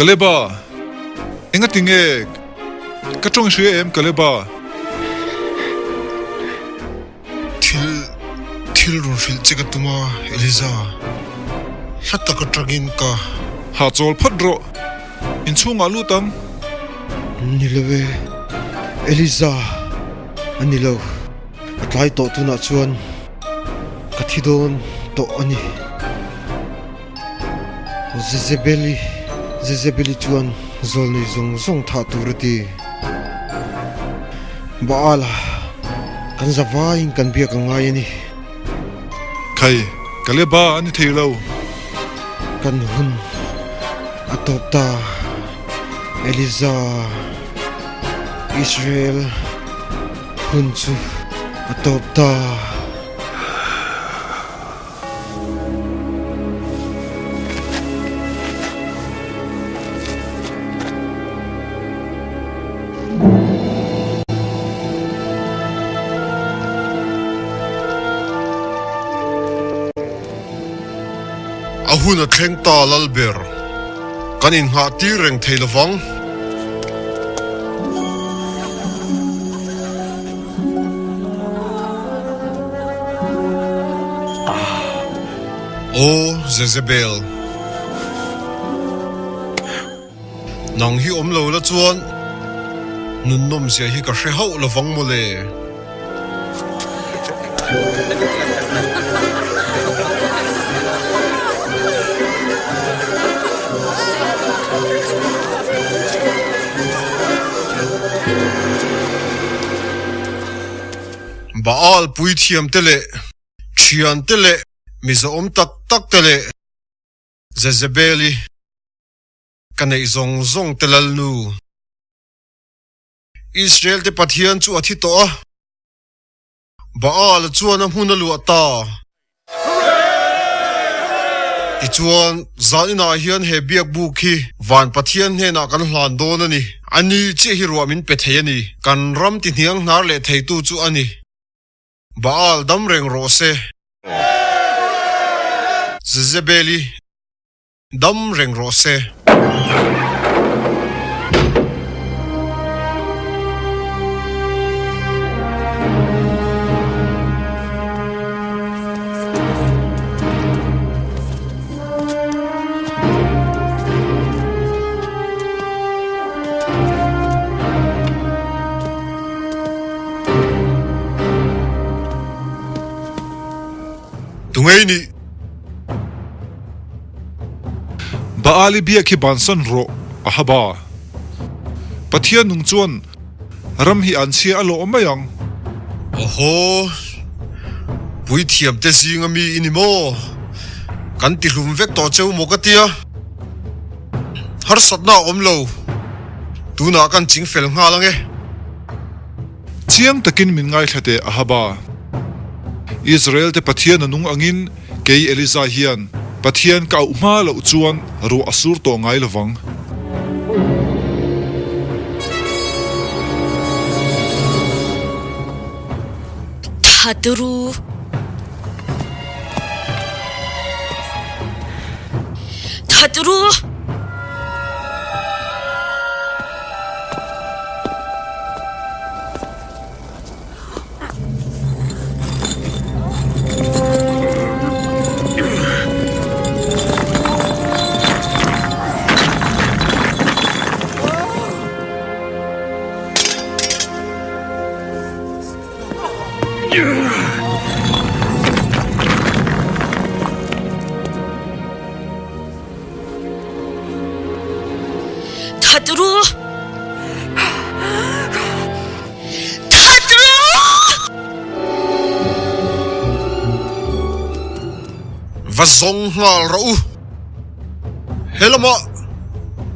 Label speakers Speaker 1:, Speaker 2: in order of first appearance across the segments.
Speaker 1: Kaleba! Engati nge ka tawng i hria em Kaleba?
Speaker 2: Thil, thil rawn hrilh che ka tum a, Eliza. Hla tak atangin ka.
Speaker 1: Hahchawl phawt rawh. Inchhungah lut ang.
Speaker 3: Ni lo e, Eliza a ni lo. A tlai tawh tunah chuan ka thi dawn tawh a ni. Jezebeli, Jezebeli chuan zawlnei zawng zawng thah tur a ti. Baal-a kan za vaiin kan biak a ngai a ni.
Speaker 1: Khai, Kaleba a ni thei lo.
Speaker 3: Kan hun a tawp ta, Eliza, Israel hun chu a tawp ta.
Speaker 2: A hun a thleng ta Lalber, kan inngah tir reng thei lovang. Aw Jezebel, nang hi awm lo la chuan nun nawmzia hi ka hre hauh lovang mawle. Baal puithiam te leh thian te leh mizawm tak tak te leh Jezebel-i ka neih zawng zawng te lalnu. Israel te Pathian chu a thi tawh a, Baal chuan a hmun a luah ta. Tichuan, zan inah hian he biakbuk hi van Pathian hnenah kan hlan dawn a ni. A ni chiah hi ruah min pe thei a ni. Kan ram ti hniang hnar leh theitu chu a ni. Baal dam reng rawh se. Jezebel-i. Dam reng rawh se. Tungei nih.
Speaker 1: Baali biak hi bansan rawh, a ha ba. Pathian nung chuan ram hi an chhia a lawh mai ang.
Speaker 2: Awhaw, puithiam te zinga mi i ni maw? Kan ti hlum vek tawh cheu maw ka tia? Harsatna a awm lo, tunah kan ching fel nghal ang e.
Speaker 1: Chiang takin min ngaithla teh, a ha ba. Israel te Pathian a nung angin kei Eliza hian Pathian ka auh hma loh chuan ruah a sur tawh ngai lovang.
Speaker 4: Thatru. Thatru. Thatru!
Speaker 2: Va zawng nghal rawh u. He lamah!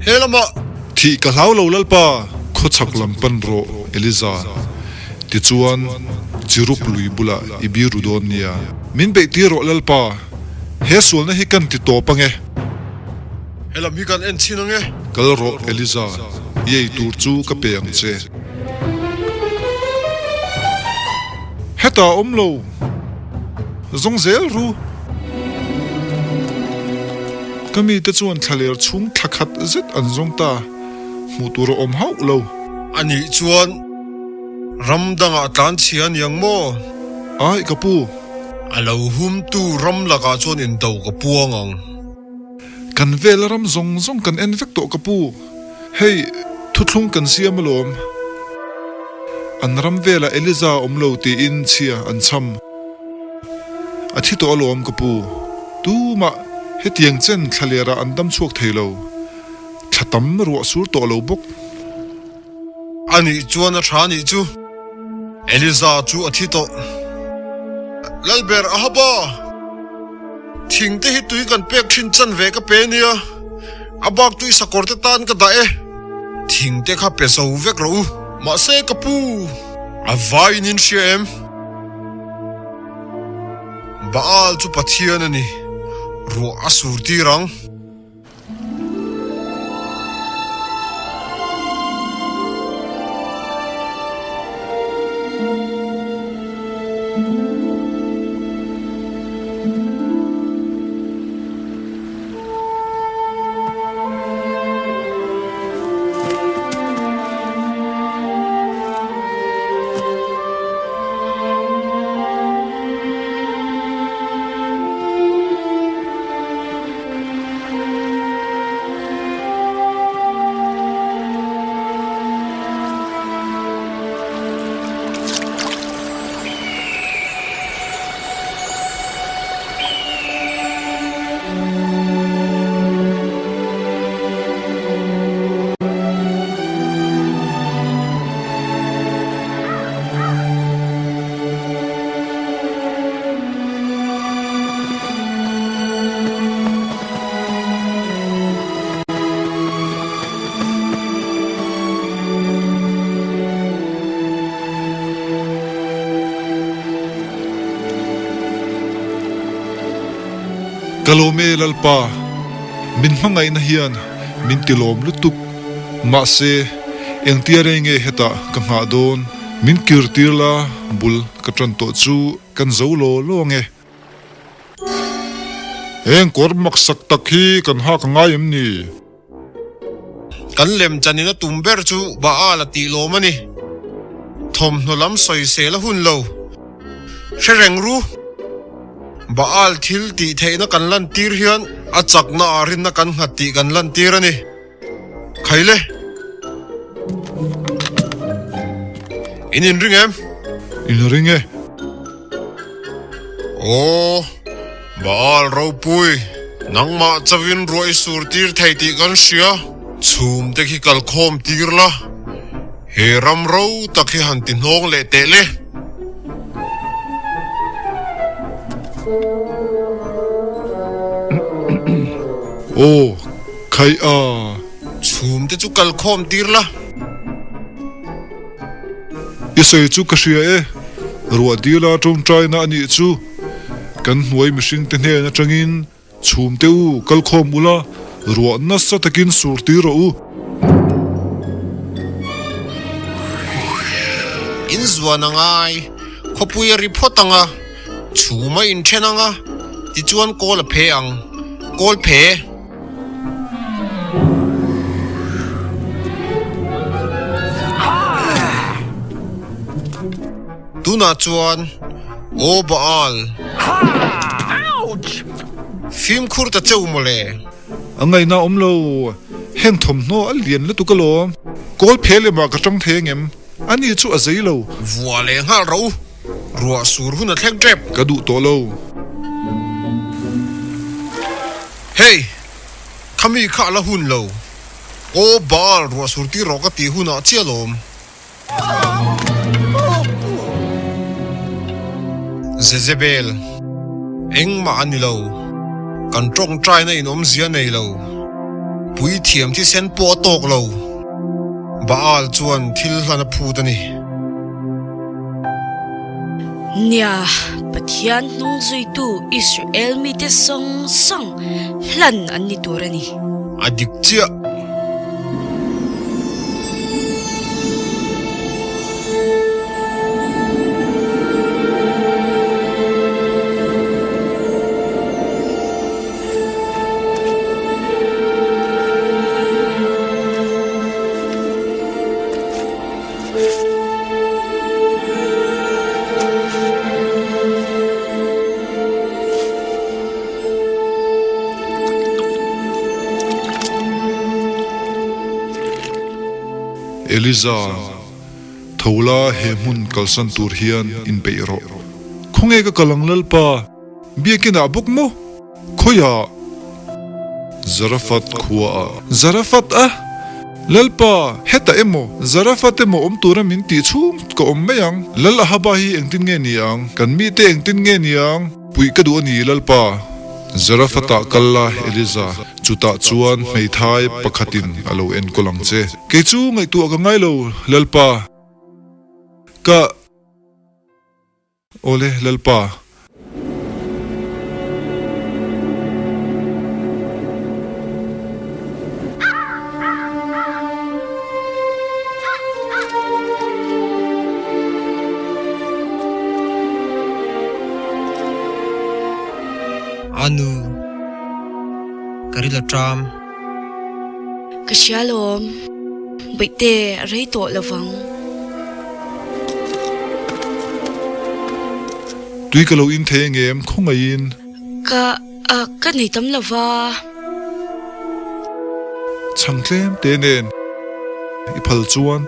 Speaker 2: He lamah!
Speaker 1: Thih ka hlau lo Lalpa, khawchhak lam pan rawh Eliza. Tichuan, Chirup lui bulah i biru dawn nia. Min beih tir rawh Lalpa, he sualna hi kan ti tawp ange.
Speaker 2: He lam hi kan en chhin ange.
Speaker 1: Kal rawh Eliza, i ei tur chu ka pe ang che. Hetah awm lo, zawng zel ru. Ka mite chuan thlaler chhung thla khat zet an zawng ta, hmuh tur a awm hauh lo.
Speaker 2: A nih chuan ram dangah tlan chhia aniang maw?
Speaker 1: Ai ka pu.
Speaker 2: A lo humtu ram lakah chuan indo ka puang ang.
Speaker 1: Kan vela ram zawng zawng kan en vek tawh ka pu. Hei, thuthlung kan siam alawm. An ram velah Eliza a awm lo tiin chhia an chham. A thi tawh alawm ka pu. Tumah hetiang chen thlalerah an dam chhuak thei lo. Thla tam ruah sur tawh lo bawk.
Speaker 2: A nih chuan a tha nih chu. Eliza chu a thi tawh. Lalber Ahaba! Thing te hi tui kan pek thin chan ve ka pe nia. A bak tui sakawr te tan ka dah e. Thing te kha pe zo vek rawh u. Mahse ka pu, a vaiin in hria em? Baal chu Pathian a ni, ruah a sur tir ang.
Speaker 1: Ka lawm e Lalpa, min hmangaihna hian min ti lawm lutuk. Mahse, engtia rei nge hetah ka nghah dawn? Min kir tir la, bul ka tan tawh chu kan zo law law ange. Heng kawr maksak tak hi kan hak a ngai em ni?
Speaker 2: Kan lemchanin a tum ber chu Baal a tih lawm a ni. Thawmhnaw lam sawisel a hun lo. Hre reng ru. Baal thil tih theihna kan lantir hian a chakna ah rinna kan nghat tih kan lantir a ni. Khaile! In inring em?
Speaker 1: Inring e.
Speaker 2: Aw, Baal ropui, nangmah chauhin ruah i sur tir thei tih kan hria. Chhum te khi kal khawm tir la, he ram ro tak hi han ti hnawng leh teh le.
Speaker 1: Aw, khai a.
Speaker 2: Chhum te chu kal khawm tir la.
Speaker 1: I sawi chu ka hria e, ruah dila tawngtaina a nih chu. Kan hnuai mihringte hnen atangin chhumte u kal khawm ula, ruah nasa takin sur tir rawh u.
Speaker 2: In zuan a ngai, khawpui a ri phawt ang a, chhum a inthen ang a, tichuan kawl a phe ang, kawl phe. Tunah chuan Aw Baal, fimkhur ta cheu mawle.
Speaker 1: A ngaihna awm lo, heng thawmhnaw a lian lutuk alawm. Kawl phe lemah ka tang thei angem? Ani chu a zei lo.
Speaker 2: Vua leh nghal ro. Ruah sur hun a thleng tep.
Speaker 1: Ka duh tawh lo.
Speaker 2: Hey! Khami kha a la hun lo. Aw Baal ruah sur tir rawh ka tih hunah chiah lawm. Jezebel, Engmah a ni lo. Kan tawngtaina in awmzia nei lo. Puithiam thisen pawh a tawk lo. Baal chuan thil hlan a phut a ni.
Speaker 4: Nia, Pathian hnung zuitu Israel mite zawng zawng hlan an ni tur a ni.
Speaker 2: A dik chiah.
Speaker 1: Eliza, tho la he hmun kalsan tur hian inpeih rawh. Khawnge ka kal ang Lalpa, biakinah bawk maw? Khawiah? Zarafat khuaah. Zarafat a? Lalpa, hetah emaw, Zarafat emaw awm tura min tih chhung ka awm mai ang. Lal Ahaba hi engtin nge ni ang? Kan mite engtin nge ni ang? Puih ka duh a ni, Lalpa. Zarafatah kal la, Eliza. Chutah chuan hmeithai pakhatin a lo enkawl ang che. Kei chu ngaihtuah ka ngai lo, Lalpa. Ka. Awle, Lalpa.
Speaker 3: A nu, ka ril a ṭam.
Speaker 4: Ka hria lawm, Bawihte a rei tawh lo vang.
Speaker 1: Tui ka lo in thei angem khawngaihin?
Speaker 4: Ka, ka nei tam lo va.
Speaker 1: Chhang tlem te nen i phal chuan.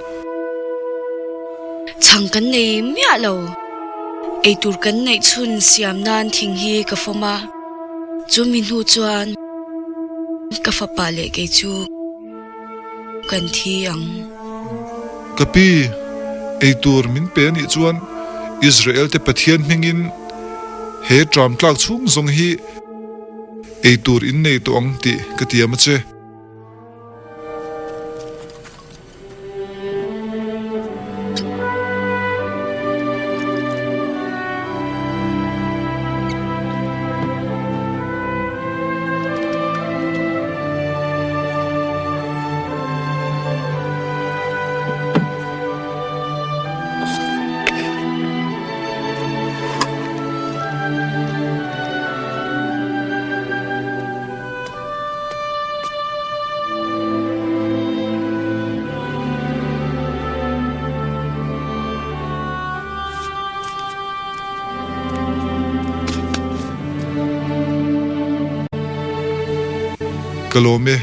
Speaker 4: Chhang kan nei miah lo. Eitur kan neih chhun siam nan thing hi ka fawm a, chumi hnu chuan ka fapa leh kei chu kan thi ang.
Speaker 1: Ka pi, eitur min pe anih chuan Israel te Pathian hmingin he tram tlak chhung zawng hi eitur in nei tawh ang tih ka tiam a che. Ka lawm e.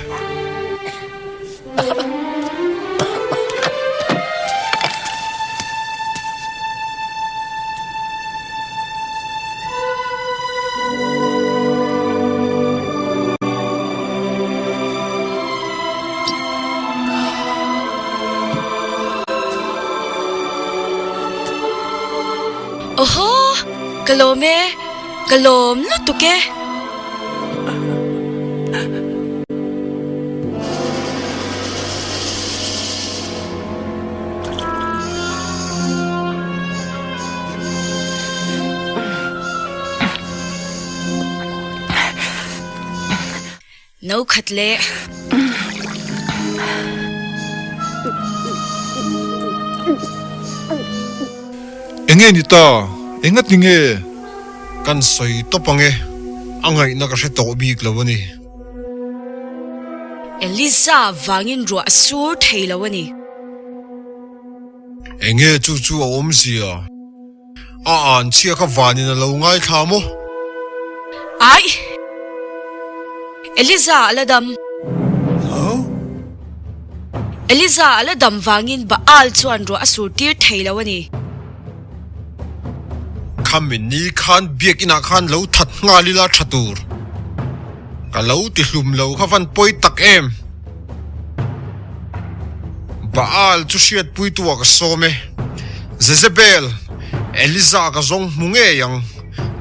Speaker 4: Awhaw! Ka lawm e, ka lawm lutuk e. No khat leh.
Speaker 1: Enge ni ta? Engati nge?
Speaker 2: Kan sawi tawp ang e, a ngaihna ka hre tawh bik lo a ni.
Speaker 4: Eliza vangin ruah a sur thei lo a ni.
Speaker 2: Enge chu chu a awmzia? A an chhia kha vanin a lo ngaithla maw?
Speaker 4: Aih! Eliza a la dam. Eliza a la dam vangin Baal chuan ruah a sur tir thei lo a ni.
Speaker 2: Khami ni khan biakinah khan lo that nghal ila tha tur. Ka lo ti hlum lo kha van pawi tak em. Baal chu hriatpuitu ah ka sawm e. Jezebel, Eliza ka zawng hmu ngei ang.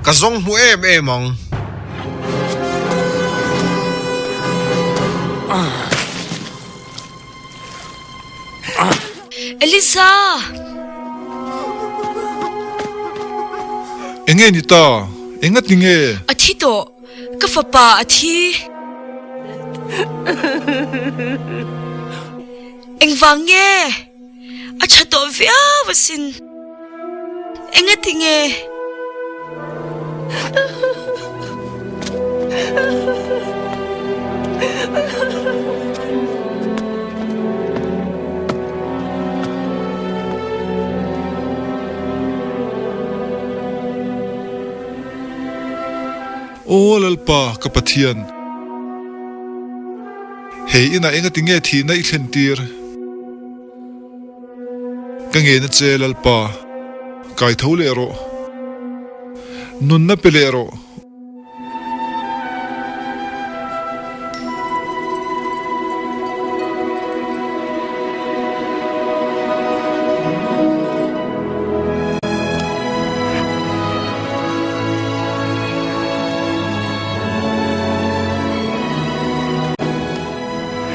Speaker 2: Ka zawng hmu em em ang.
Speaker 4: Eliza!
Speaker 1: Enge ni ta? Engati nge?
Speaker 4: A thi tawh. Ka fapa a thi. Engvang nge? A tha tawh viau asin. Engati nge?
Speaker 1: Aw Lalpa, ka Pathian, hei inah engati nge thihna i thlen tir? Ka ngena che Lalpa, kai tho leh rawh. Nunna pe leh rawh.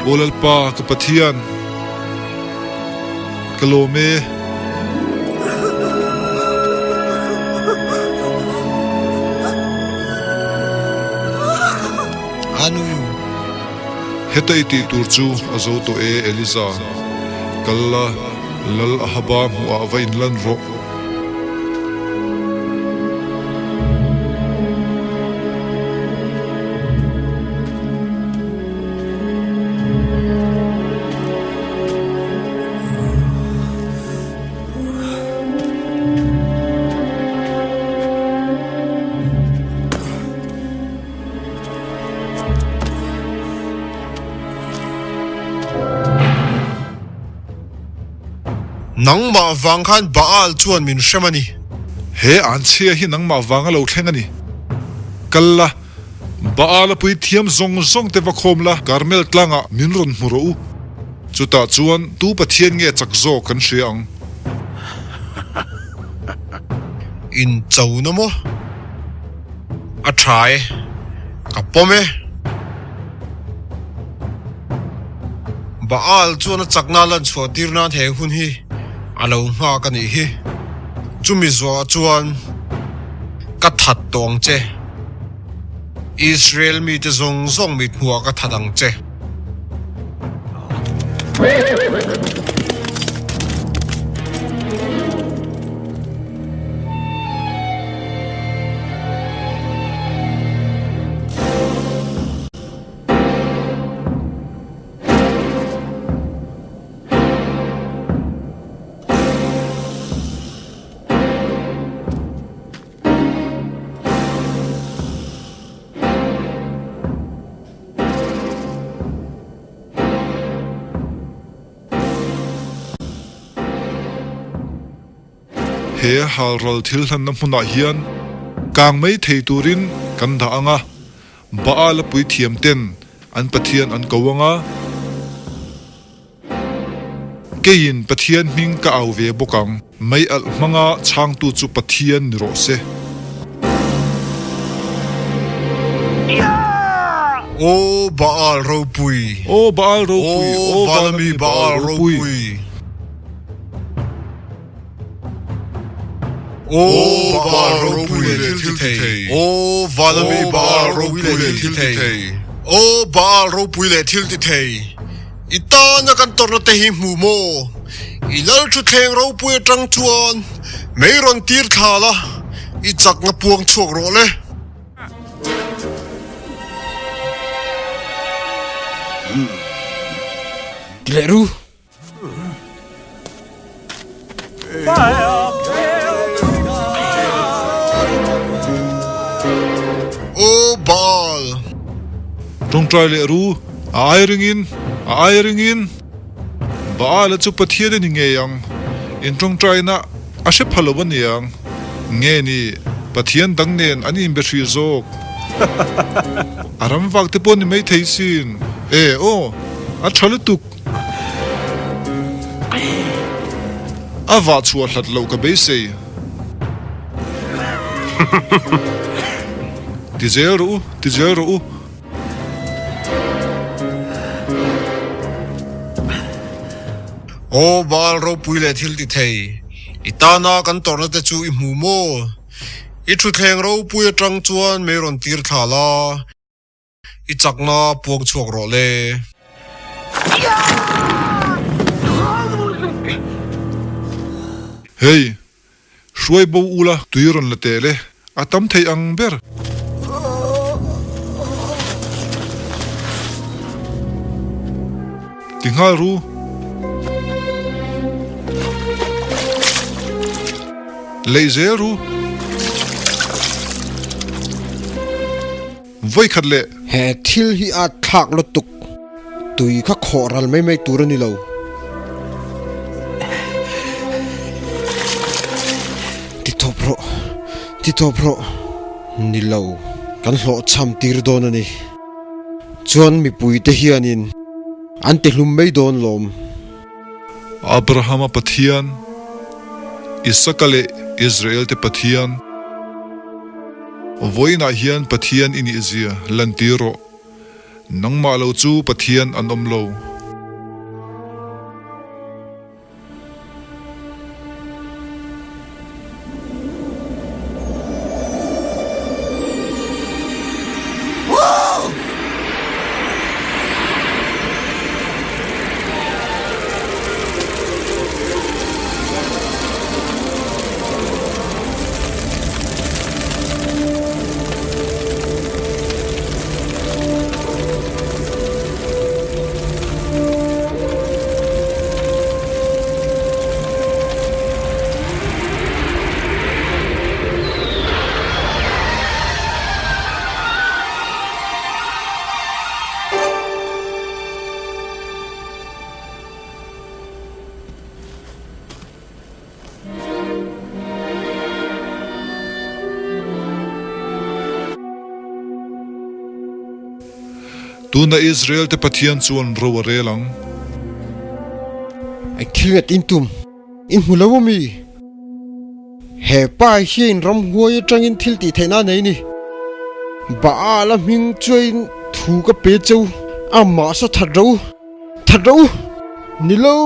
Speaker 1: Aw Lalpa, ka Pathian, ka lawm e.
Speaker 2: Anu.
Speaker 1: Heta i tih tur chu a zo tawh e, Eliza. Kal la, Lal Ahaba hmuhah va inlan rawh.
Speaker 2: Nangmah vang khan Baal chuan min hrem a ni.
Speaker 1: He anchhia hi nangmah vanga lo thleng a ni. Kal la, Baal a puithiam zawng zawng te va khawm la, Karmel tlangah min rawn hmu rawh u. Chutah chuan tu Pathian nge chak zawk kan hria ang?
Speaker 2: In cho na maw? A tha e, ka pawm e. Baal chuan a chakna lan chhuah tir nan he hun hi a lo nghak a nih hi. Chumi zuah chuan ka that tawh ang che. Israel mite zawng zawng mithmuhah ka that ang che.
Speaker 1: He halral thil hlanna hmunah hian kang mai thei turin kan dah ang a, Baal a puithiam ten an Pathian an ko ang a. Keiin Pathian hming ka au ve bawk ang. Mei alh hmanga chhangtu chu Pathian ni rawh se.
Speaker 2: Aw Baal ropui.
Speaker 1: Aw Baal ropui.
Speaker 2: Aw Valami Baal ropui. Aw Baal ropui leh thil ti thei. Aw Valami Baal ropui leh thil ti thei. Aw Baal ropui leh thil ti thei. I tana kan tawrhna te hi hmu maw? I lal thuthleng ropui atang chuan mei rawn tir thla la, i chakna puang chhuak rawh le.
Speaker 3: Ti leh ru.
Speaker 2: Aw Baal!
Speaker 1: Tawngtai leh ru, a ai ringin, a ai ringin. Baal-a chu Pathian a ni ngei ang, in tawngtaina a hre pha lo a niang. Nge ni, Pathian dang nen an inbe hrih zawk. A ram vak te pawh ni maithei sin. E aw, a tha lutuk. A vah chhuah hlat loh ka beisei. Ti zel rawh u, ti zel rawh u.
Speaker 2: Aw Baal ropui leh thil ti thei, i tana kan tawrhna te chu i hmu maw? I thutthleng ropui atang chuan mei rawn tir thla la. I chakna puang chhuak rawh le.
Speaker 1: Hei, hruai bo ula tui rawn la teh le, a tam thei ang ber. Ti nghal ru. Leih zel ru. Vawikhat leh.
Speaker 3: He thil hi a thlak lutuk, tui kha khawh ral mai mai tur a ni lo. Ti tawp rawh, ti tawp rawh. Ni lo, kan hlawhchham tir dawn a ni. Chuan mipuite hianin an ti hlum mai dawn lawm.
Speaker 1: Abrahama Pathian, Isaka leh Israel-te Pathian, vawiinah hian Pathian i nihzia lantir rawh, nangmah lo chu Pathian an awm lo. Tuna Israel te Pathian chuan ro a rel ang.
Speaker 3: Eng thil nge tin tum in hmu lo ami? He pa hian ramhuai atangin thil tih theihna a nei ni. Baal a hming chuain thu ka pe cheu amah saw that ro that ro ni lo.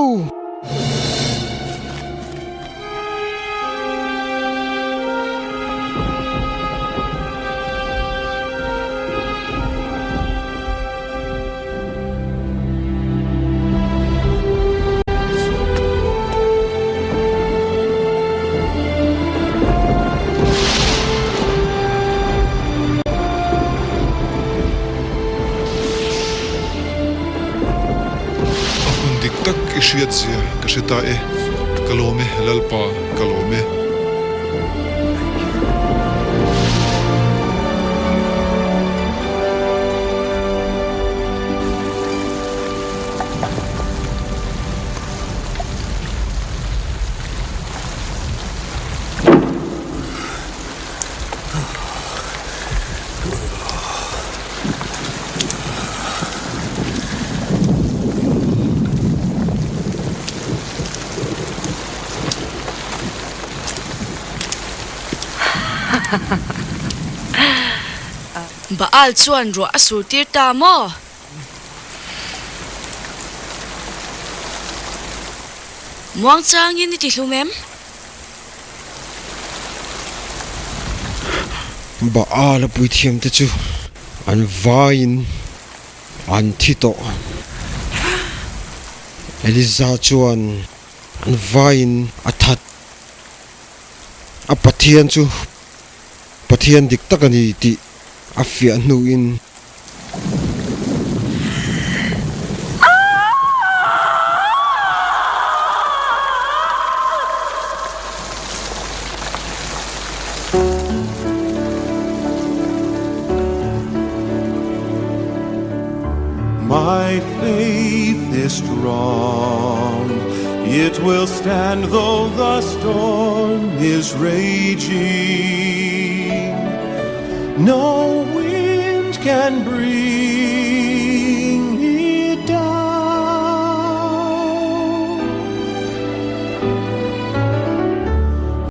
Speaker 1: A hmun dik tak i hriat zia ka hre ta e, ka lawm e Lalpa, ka lawm e.
Speaker 4: Baal chuan ruah a sur tir ta maw? Muang changin i ti hlum em?
Speaker 3: Baal a puithiam te chu an vaiin an thi tawh. Eliza chuan an vaiin a that. A Pathian chu Pathian dik tak a ni tih a fiah hnuin.
Speaker 5: My faith is strong, it will stand though the storm is raging. No wind can breathe.